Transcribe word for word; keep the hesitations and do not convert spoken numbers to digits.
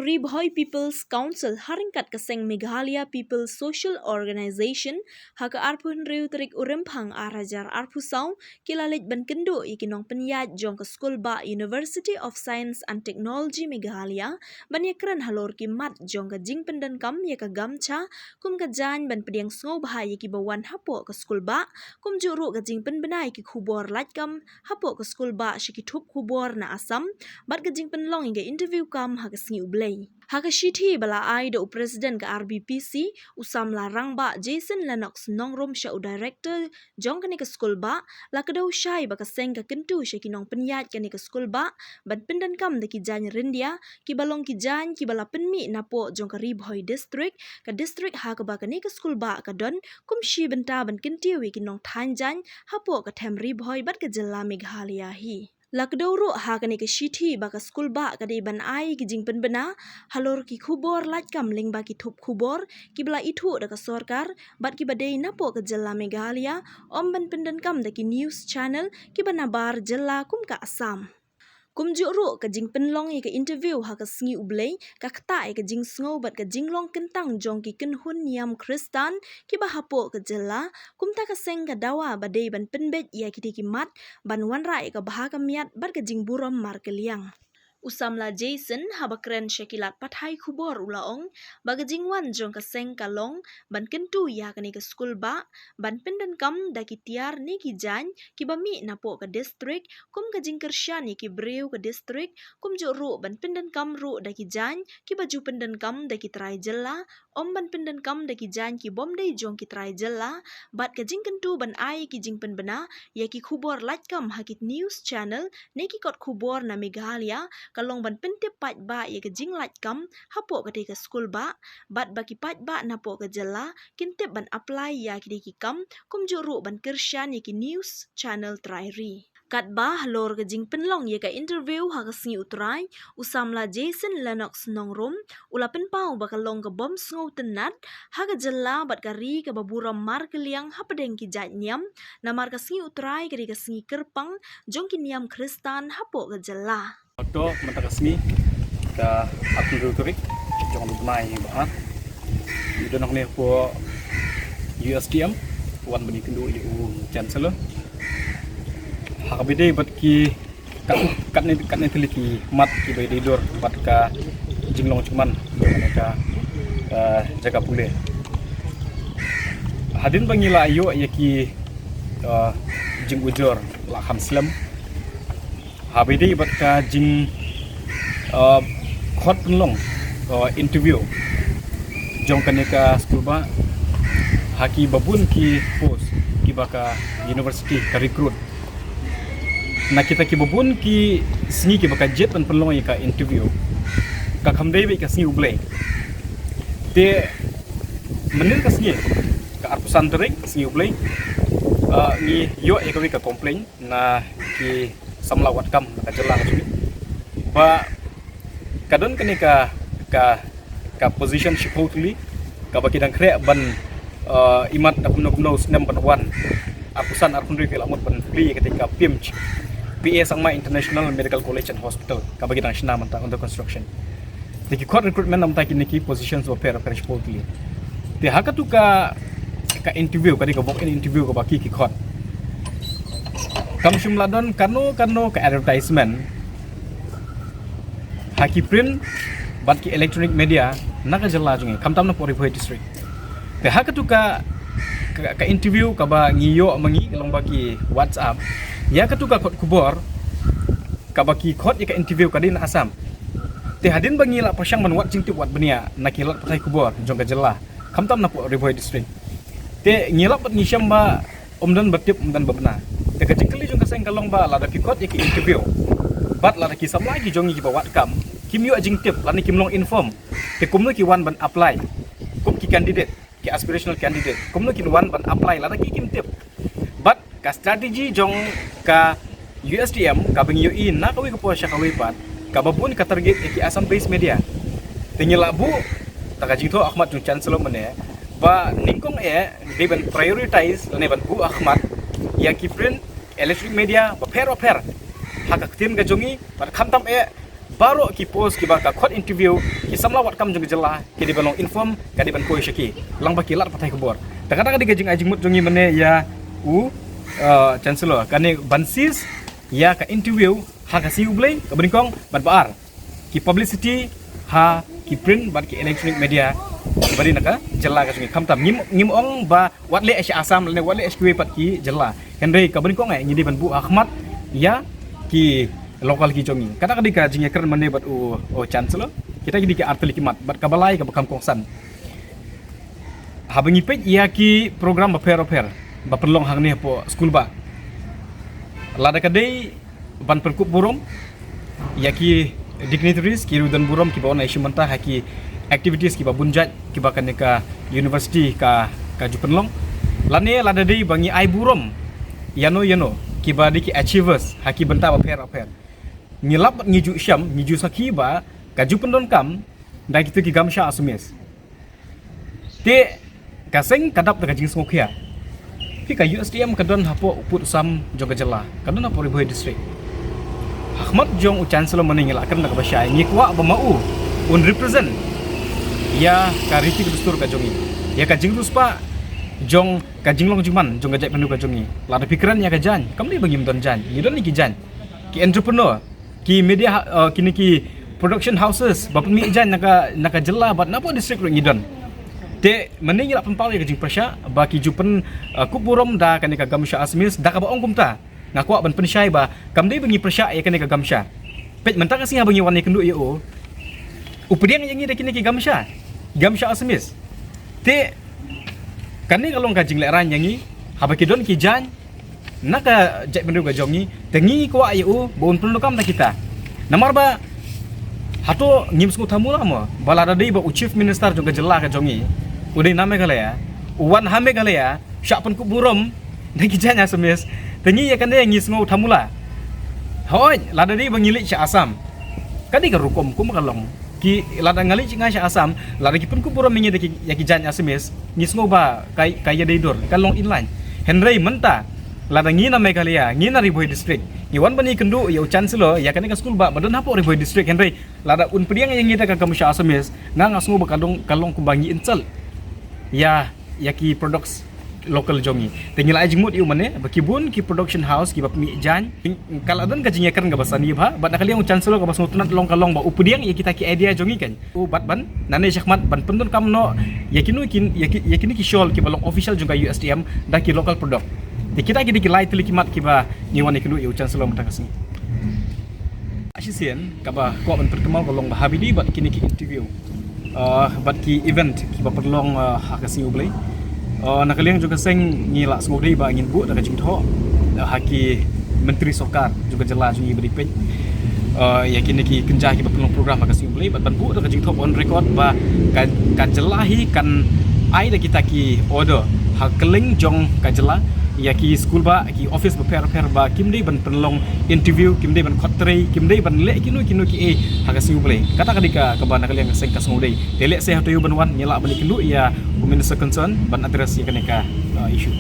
Ri Bhoi People's Council ha ryngkat ka seng Meghalaya People's Social Organization ha ka arphew hynriew tarik u Rymphang ar hajar arphew saw ki la leit ban kynduh ïa ki nongpynïaid jong ka skul bah University of Science and Technology Meghalaya ban ïakren halor ki mat jong ka jingpyndonkam ïa ka gamcha kum ka jaiñ ban pdiang sngewbha ïa kiba wan hapoh ka skul bah, kumjuh ruh ka jingpynbna ïa ki khubor laitkam hapoh ka skul bah sha ki thup khubor na Assam, bad ka jingpynlong ïa ka interview kam ha ka sngi U Blei. Ha ka shithi ba la ai da u President ka R B P C, u samla rangbah Jason Lennox Nongrum sha u Director jong kane ka skul bah, la kdew shai ba ka seng ka kyntu sha ki nongpynïaid kane ka skul bah ban pyndonkam da ki jaiñ ryndia kiba long ki jaiñ kiba la pynmih napoh jong ka Ri Bhoi District, ka district ha kaba kane ka skul bah ka don, kum shi bynta ban kyntiew ïa ki nongthaiñ jaiñ hapoh ka them Ri Bhoi bad ka jylla Meghalaya hi. La kdew ruh ha kane ka shithi ba ka skul bah ka dei ban ai ki jingpynbna halor ki khubor laitkam lyngba ki thup khubor kiba la ithuh da ka sorkar bad kiba dei napoh ka jylla Meghalaya, ym ban pyndonkam da ki news channel kiba nabar jylla kum ka Assam. Kumjuh ruh ka jingpynlong ïa ka interview ha ka sngi U Blei ka ktah ïa ka jingsngew bad ka jinglong kyntang jong ki kynhun niam Khristan kiba hapoh ka jylla, kumta ka seng ka dawa ba dei ban pynbeit ïa kitei ki mat ban wanrah ïa ka bha ka miat bad ka jingburom markylliang. U samla Jason haba kren sha ki lad pathai khubor u la ong ba ka jingwan jong ka seng ka long ban kyntu ïa kane ka skul bah ban pyndonkam da ki tiar ne ki jaiñ kiba mih napoh ka district kum ka jingkyrshan ïa ki briew ka district, kumjuh ruh ban pyndonkam ruh da ki jaiñ kiba ju pyndonkam da ki trai jylla, ym ban pyndonkam da ki jaiñ ki bym dei jong ki trai jylla, bad ka jingkyntu ban ai ki jingpynbna ïa ki khubor laitkam ha ki news channel ne ki kot khubor na Meghalaya ka long ban pyntip paidbah ïa ka jinglaitkam hapoh katei ka skul bah, bad ba ki paidbah napoh ka jylla kin tip ban apply ïa kitei ki kam, kumjuh ruh ban kyrshan ïa ki news channel trai ri. Katba halor ka jingpynlong ïa ka interview ha ka sngi U Trai, u samla Jason Lennox Nongrum u la pynpaw ba ka long ka bym sngewtynnat ha ka jylla bad ka ri kaba burom markylliang hapdeng ki jait niam, namar ka sngi U Trai ka dei ka sngi kyrpang jong ki niam Khristan hapoh ka jylla. To mynta ka sngi ka arphew hynriew tarik jong u bnai ba ha. Ngi don hangne hapoh U S T M, wan ban ïakynduh ïa u Chancellor ha kaba ïadei bad ki kat, katne, katne tylli ki mat kiba ïadei dur bad ka jinglong jingman jong kane ka, eh, jaka pule. Hadien ba ngi la ïoh ïa ki, eh, jingujor la kham slem haba ïadei bad ka jing, eh, khot pynlong, eh, interview jong kane ka skul bah ha kiba bun ki post kiba ka university ka recruit. Na kita kiba bun ki sngi kiba ka jied ban pynlong ïa ka interview, ka kham dei beit ka sngi U Blei. Te mynnin ka sngi, ka arphew san tarik, sngi U Blei, ah, ngi ïoh ïa kawei ka complaint na ki samla wad kam na ka jylla ka jong ngi ba ka don kane ka, ka, ka position shiphew tylli kaba ki dang khreh ban, eh, imat da kumno kumno u snem ban wan. Arphew san arphew hynriew ki la mut ban plie ïa katei ka PIMS, P A Sangma International Medical College and Hospital, kaba ki dang shna mynta under construction. Te ki khot recruitment na bynta kine ki positions bapher bapher shiphew tylli. Te ha katu ka, ka interview, ka dei ka walk-in interview kaba ki, ki khot, kam shym la don kano kano ka advertisement ha ki print bad ki electronic media na ka jylla jong ngi, khamtam napoh Ri Bhoi District. Te ha katu ka, ka, ka interview kaba ngi ïoh ma ngi lyngba ki WhatsApp ïa katu ka kot khubor kaba ki khot ïa ka interview ka dei na Assam. Te hadien ba ngi la pyrshang ban wad jingtip wad bniah na ki lad pathai khubor jong ka jylla, khamtam napoh Ri Bhoi District, te ngi lap bad ngi shem ba ym don ba tip, ym don ba bna. Te ka jingkylli jong ka seng ka long ba lada ki khot ïa ki interview bad lada ki samla ki jong ngi kiba wad kam kim ïoh jingtip lane kim long inform, te kumno ki wan ban apply kum ki candidate, ki aspirational candidate, kumno kin wan ban apply lada ki kim tip? Bad ka strategy jong ka U S T M kaba ngi ïohi na kawei ka por sha kawei pat, kaba bun ka target ïa ki Assam based media. Te ngi la buh, da ka jingthoh ha khmat jong Chancellor mynne, ba nyngkong eh dei ban prioritize lane ban buh ha khmat ïa ki print, electronic media bapher bapher ha ka ktien ka jong ngi, bad khamtam eh Baroh ki post kiba ka khot interview, ki samla wad kam jong ka jylla ki dei ban long inform, ka dei ban poi sha ki, lang ba ki lad pathai khubor. Te kata ka dei ka jingai jingmut jong ngi mynne ïa u uh, Chancellor, kane ban sis ïa ka interview ha ka sngi U Blei kaba nyngkong, bad ba ar, ki publicity ha ki print bad ki electronic media kiba dei na ka jylla ka jong ngi. Khamtam ngim, ngim ong ba wat leh sha Assam lane wat leh sha kiwei pat ki jylla. Hynrei kaba nyngkong eh ngi dei ban buh ha khmat ïa ki local ki jong ngi. Kata ka dei ka jingïakren mynne bad u, u Chancellor. Kita ki dei ki artylli ki mat, bad kaba lai kaba kham kongsan, haba ngi peit ïa ki program bapher bapher ba pynlong hangne hapoh skulbah, lada ka dei ban pynkup burom ïa ki dignitaries, ki riewdon burom kiba wan ai sha mynta ha ki activities kiba bun jait kiba kane ka university ka, ka ju pynlong, lane lada dei ba ngi ai burom ïano ïano kiba dei ki achievers ha ki bynta bapher bapher, ngi lap bad ngi ju shem, ngi ju sakhi ba ka ju pyndonkam da kito ki gamsha Assamese. Te ka seng ka dap da ka jingsngewkhia. Phi, ka U S T M ka don hapoh u pud u sam jong ka jylla, ka don hapoh Ri Bhoi District. Ha khmat jong u Chancellor mynne ngi la kren da kaba shai, ngi kwah ba ma u un represent ïa ka riti ka dustur ka jong ngi, ïa ka jingriewspah jong ka jinglong jingman jong ka jaitbynriew ka jong ngi. Lada phi kren ïa ka jaiñ, kam dei ba ngim don jaiñ, ngi don ïa ki jaiñ. Ki entrepreneur, ki media ha-, uh, kine ki production houses ba pynmih jaiñ na ka, na ka jylla bad napoh district ruh ngi don. Te mynne ngi la pynpaw ïa ka jingpyrshah ba ki ju pyn, uh, kup burom da kane ka gamsha Assamese, da kaba ong kumta nga kwah ban pynshai ba kam dei ba ngi pyrshah ïa kane ka gamsha. Peit mynta ka sngi haba ngi wan ïakynduh ïa u, u pdiang ïa ngi da kine ki gamsha, gamsha Assamese. Te kane ka long ka jinglehrain ïa ngi, haba ki don ki jaiñ na ka jaitbynriew ka jong ngi, te ngi kwah ïa u ba un pyndonkam da kita. Namar ba hato ngim sngewthuh mo, ba lada dei ba u Chief Minister jong ka jylla ka jong ngi u dei na Meghalaya, u wan ha Meghalaya shah pynkup burom da ki jaiñ Assamese, te ngi ïa kane ngi sngewthuh mo? Hooid, lada dei ba ngi leit sha Assam, ka dei ka rukom kum ka long. Ki, lada nga leit nga sha Assam, lada ki pynkup burom ïa ngi da ki, ïa ki jaiñ Assamese, ngi sngew ba ka, ka ïadei dur, ka long inline. Hynrei mynta lada ngi na Meghalaya, ngi na Ri Bhoi District, ngi wan ban ïakynduh ïa u Chancellor ïa kane ka skulbah ba don hapoh Ri Bhoi District, hynrei lada un pdiang ïa ngi da ka gamsha Assamese, nga, nga sngew ba ka long, ka long kumba ngi insult ïa, ïa ki products local jong ngi. Te ngi la ai jingmut ïa u mynne ba ki bun ki production house kiba pynmih jaiñ, ka la don ka jingïakren kaba sani bha bad na ka liang u Chancellor, kaba sngewtynnat long ka long ba u pdiang ïa kita ki idea jong ngi kan. U bat ban nangne shakhmat ban pyndonkam noh ïa kino kin, ïa ki, ïa kine ki shawl kiba long official jong ka U S T M da ki local product. Te kita ki dei ki lai tylli ki mat kiba ngi wan ïakynduh ïa u Chancellor mynta ka sngi. Shisien kaba kwah ban pynkynmaw ka long ba ha bynta bad kine ki interview, uh, bad ki event kiba pynlong, uh, ha ka sngi U Blei, uh, na ka liang jong ka seng ngi la sngewdei ba ngin buh da ka jingthoh, uh, ha ki myntri sorkar jong ka jylla jong ngi ba dei peit, uh, ïa kine ki kynja kiba pynlong program ha ka sngi U Blei, bad ban buh da ka jingthoh on record ba ka, ka jylla hi kan ai da kita ki order ha kylleng jong ka jylla ïa ki skulbah, ki office bapher bapher ba kim dei ban pynlong interview, kim dei ban khot trei, kim dei ban leh kino kino kiei ha ka sngi U Blei. Kata ka dei ka, kaba na ka liang ka seng ka sngewdei. Te lehse hato ïa u ban wan, ngi lah ban ïakynduh ïa u minister concern ban address ïa kane ka, uh, issue.